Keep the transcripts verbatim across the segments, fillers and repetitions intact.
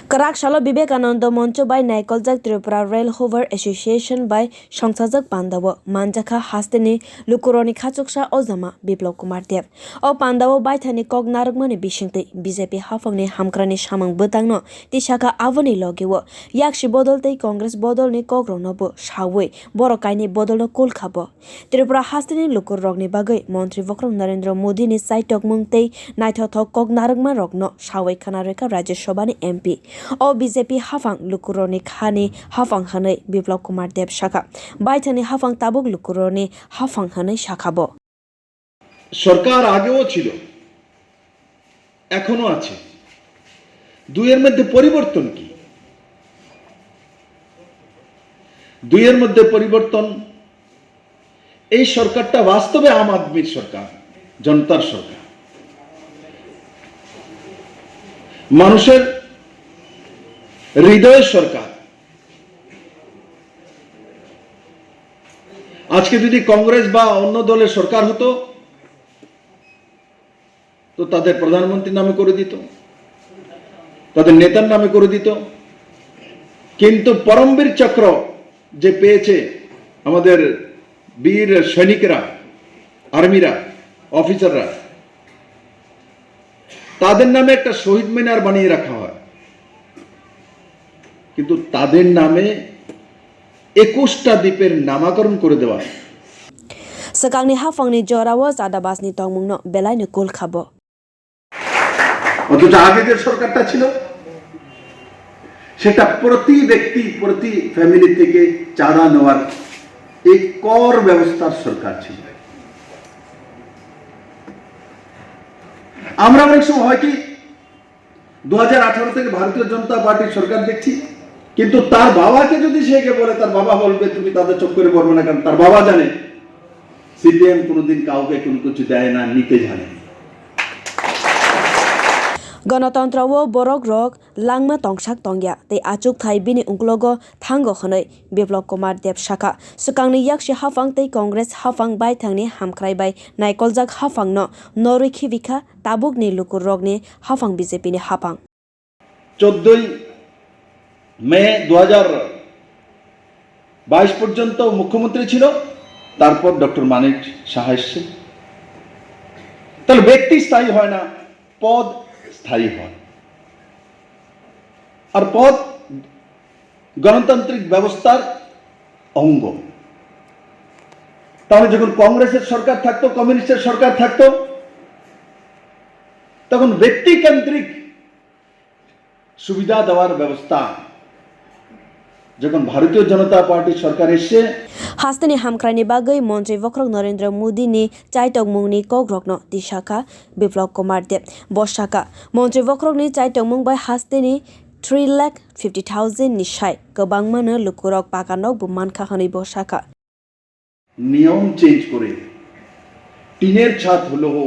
Kwrak salo Vivekananda Moncho bai naikoljak Tripura Rail Hauler Association bai songchajak pandao manjakha hasteni lukurokni khachuksa ojama Biplab Kumar Deb. O pandao baithani kok narwkmani bisingtwi B J P haphangni hamkrani samung bwtangno tisakha, aboni logeo yaksi bodol tei Congress bodolni kokrokno bo saui borok kainwi bodolno kulkha bo. Tripura hasteni lukurokni bagwi Montri Bokhorok Narendra Modini chaitokmung tei naithothok kok narwkmarokno saui khwna rwkha Rajya Sabhani M P. O B J P haphang lukurokni khani haphang hwnwi Biplab Kumar Deb sakha. Baithani haphang tabuk lukurokni haphang hwnwi sakha bo. সরকার আগেও ছিল, এখনো আছে। দুইয়ের মধ্যে পরিবর্তন কি? দুইয়ের মধ্যে পরিবর্তন, এই সরকারটা বাস্তবে আম আদমির সরকার, জনতার সরকার, মানুষের হৃদয়ের সরকার। আজকে যদি কংগ্রেস বা অন্য দলের সরকার হতো, তো তাদের প্রধানমন্ত্রীর নামে করে দিত, তাদের নেতার নামে করে দিত। কিন্তু পরমবীর চক্র যে পেয়েছে আমাদের বীর সৈনিকরা, আর্মিরা, অফিসাররা, তাদের নামে একটা শহীদ মিনার বানিয়ে রাখা হয়, কিন্তু তাদের নামে একুশটা দ্বীপের নামকরণ করে দেওয়া হয়। Swkangni haphangni jorao chadabasni tongmungno belaino kulkha bo. অথচ আগে যে সরকারটা ছিল, সেটা প্রতি ব্যক্তি, প্রতি ফ্যামিলি থেকে চাঁদা নেওয়ার এই কর ব্যবস্থার সরকার ছিল। আমরা অনেক সময় হয় কি, দু হাজার আঠারো থেকে ভারতীয় জনতা পার্টির সরকার দেখছি, কিন্তু তার বাবাকে যদি সে গিয়ে বলে, তার বাবা বলবে, "তুমি তাদের চক্করে পড়বে না," কারণ তার বাবা জানে সিপিএম কোনোদিন কাউকে কোনো কিছু দেয় না, নিতে জানে। Ganatantro o borok rok langma tongsak tongya tei achukthai bini uklogo thango hwnwi Biplab Kumar Deb sakha. Swkangni yaksi haphang tei Congress haphang baithangni hamkrai bai naikoljak haphangno norwi khibikha tabukni lukurokni haphang B J P ni haphang. চোদ্দই মে দু হাজার বাইশ পর্যন্ত মুখ্যমন্ত্রী ছিল, তারপর ডক্টর মানিক সাহা এসছে। তাহলে ব্যক্তি স্থায়ী হয় না, পদ স্থায়ী হয়। আর পদ গণতান্ত্রিক ব্যবস্থার অঙ্গ। তাহলে যখন কংগ্রেসের সরকার থাকতো, কমিউনিস্টের সরকার থাকতো, তখন ব্যক্তিকেন্দ্রিক সুবিধা দেওয়ার ব্যবস্থা যখন ভারতীয় জনতা পার্টি সরকার এসছে, Hasteni hamkraini bagwi Montri Bokhorok Narendra Modi ni chaitokmungni kokrokno tisakha Biplab Kumar Deb. Bo sakha, Montri Bokhorokni chaitokmung bai hasteni three lakh fifty thousand ni sai kwbangmano lukurok paka nok bo mankha hwnwi bo sakha. নিয়ম চেঞ্জ করে টিনের ছাদ হলেও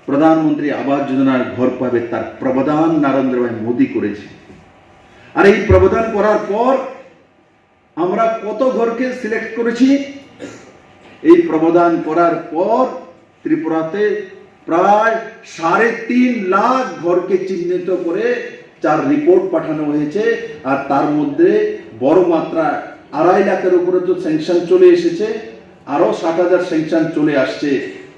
প্রধানমন্ত্রী আবাস যোজনার ঘর পাবে, তার প্রাবধান নরেন্দ্র ভাই মোদী করেছে। আর এই প্রাবধান করার পর আমরা কত ঘরকে সিলেক্ট করেছি, এই প্রাবধান করার পর ত্রিপুরাতে প্রায় সাড়ে তিন লাখ ঘরকে চিহ্নিত করে যার রিপোর্ট পাঠানো হয়েছে, আর তার মধ্যে বড় মাত্রা আড়াই লাখের উপরে তো স্যাংশন চলে এসেছে, আরও ষাট হাজার স্যাংশন চলে আসছে।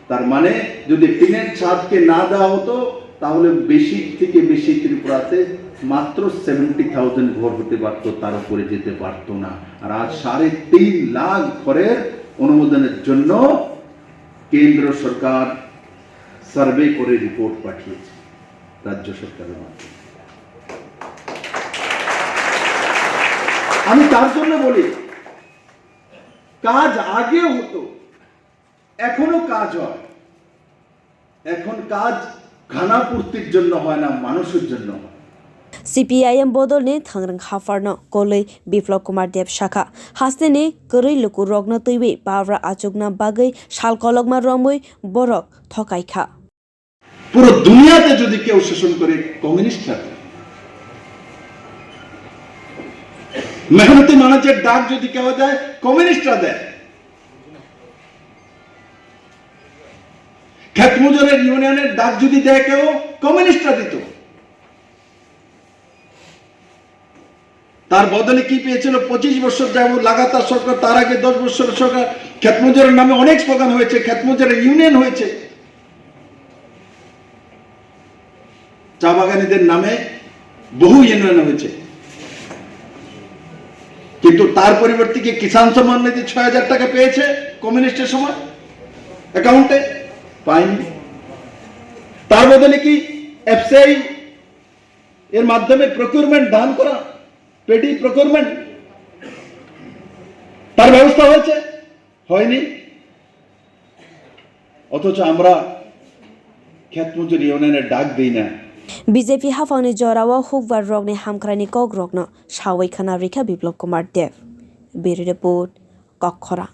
তার মানে যদি টিনের ছাদকে না দেওয়া হতো, তাহলে বেশি থেকে বেশি ত্রিপুরাতে মাত্র সেভেন্টি থাউজেন্ড ঘর হতে পারতো, তার উপরে যেতে পারতো না। আর আজ সাড়ে তিন লাখ ঘরের অনুমোদনের জন্য কেন্দ্র সরকার সার্ভে করে রিপোর্ট পাঠিয়েছে রাজ্য সরকারের মাধ্যমে। আমি তার জন্য বলি, কাজ আগেও হতো, এখনো কাজ হয়। এখন কাজ খানাপূর্তির জন্য হয় না, মানুষের জন্য হয়। C P I M bodolni thangrwng hapharno kolwi Biplab Kumar Deb sakha, hasteni kwrwi lukurokno twiwi babra achukna bagwi sal kolokma romwi borok thokaikha. পুরো দুনিয়াতে যদি কেউ শাসন করে, কমিউনিস্টরা করে। মেহনতি মানুষের ডাক যদি কেউ দেয়, কমিউনিস্টরা দেয়। খেত মজুরের ইউনিয়নের ডাক যদি দেয় কেউ, কমিউনিস্টরা দিত। তার বদলে কি পেয়েছিল? পঁচিশ বছর যাবত লাগাতার সরকার, তার আগে দশ বছর সরকার, ক্ষেত মজুরের নামে অনেক স্লোগান হয়েছে, ক্ষেত মজুরের ইউনিয়ন হয়েছে, চা বাগানিদের নামে বহু ইউনিয়ন হয়েছে, কিন্তু তার পরিবর্তে কি কিষাণ সম্মান নিধি ছয় হাজার টাকা পেয়েছে কমিউনিস্টের সময় অ্যাকাউন্টে? পায়নি। তার বদলে কি এফসিআই এর মাধ্যমে প্রকিউরমেন্ট, ধান করা, পেডি প্রকিউরমেন্ট, তার ব্যবস্থা হয়েছে? হয়নি। অথচ আমরা ক্ষেত মজুর ইউনিয়নের ডাক দেই না। B J P haphangni jorao hukbar rokni hamkraini kok rokno sawi khna rikha Biplop Kumar Deb. Bureau Report, Kokkhora.